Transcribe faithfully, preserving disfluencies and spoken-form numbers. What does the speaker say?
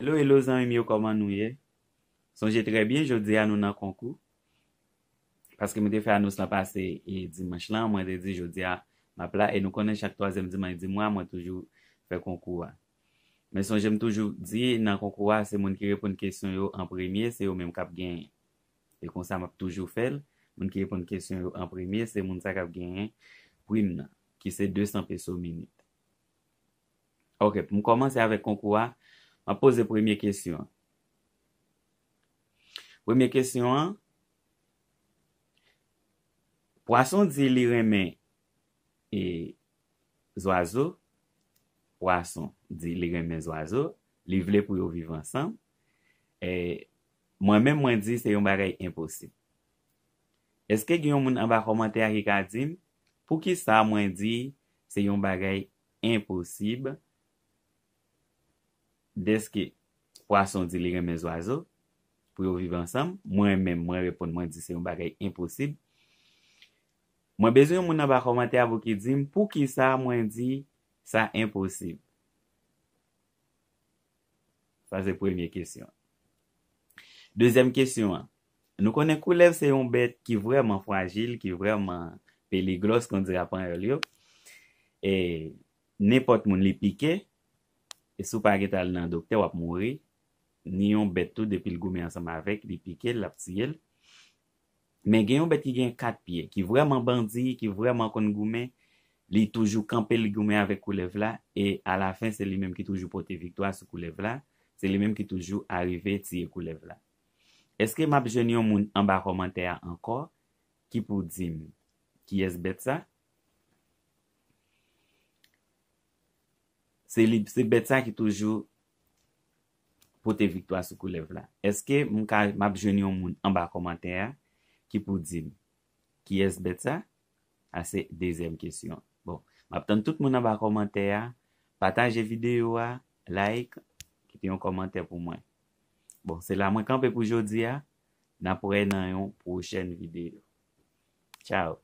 Hello, hello, zanmi m yo, kòman nou ye? Sonje trè byen, jodi a nou nan konkou. Paske mwen te fè anons lan pase e dimanch lan, mwen te di jodi a m ap la, e nou konnen chak twazyèm dimanch di mwa, mwen toujou fè konkou a. Men sonje m toujou di nan konkou a, se moun ki reponn kesyon yo an premye, se yo menm k ap genyen. E konsa m ap toujou fè l, moun ki reponn kesyon yo an premye, se moun sa k ap genyen prim nan, ki se de san peso minit. Ok, pou m kòmanse avèk konkou a, m ap poze premye kesyon an. Premye kesyon an, pwason di li renmen e zwazo, pwason di li renmen zwazo, li vle pou yo viv ansanm. E mwen menm, mwen di se yon bagay enposib. Èske gen yon moun anba kòmantè a ki ka di m poukisa mwen di se yon bagay enposib? Dèske pwason di li renmen zwazo pou yo viv ansanm, mwen menm, mwen reponn, mwen di se yon bagay enposib. Mwen bezwen yon moun anba kòmantè a pou ki di m poukisa mwen di sa enposib. Sa se premye kesyon. Dezyèm kesyon an. Nou konnen koulèv se yon bèt ki vrèman frajil, ki vrèman peligròs, kon dira panyòl yo. E nenpòt moun li pike, e si w pa gentan al nan doktè, w ap mouri. Ni yon bèt tou, depi l goumen ansanm avèk, li pike l, l ap tiye l. Men gen yon bèt ki gen kat pye, ki vrèman bandi, ki vrèman konn goumen, li toujou kanpe, li goumen avèk koulèv la, e alafen, se li menm ki toujou pote viktwa sou koulèv la, se li menm ki toujou arive tiye koulèv la. Èske m ap jwenn yon moun anba kòmantè a ankò ki pou di m kiyès bèt sa? Se li, se bèt sa ki toujou pote viktwa sou koulèv la. Èske m ka, m ap jwenn yon moun anba kòmantè a ki pou di m kiyès bèt sa? A se dezyèm kesyon. Bon, m ap tann tout moun anba kòmantè a. Pataje videyo a, like, kite yon kòmantè pou mwen. Bon, se la mwen kanpe pou jodi a. N ap wè nan yon pwochèn videyo. Tchao.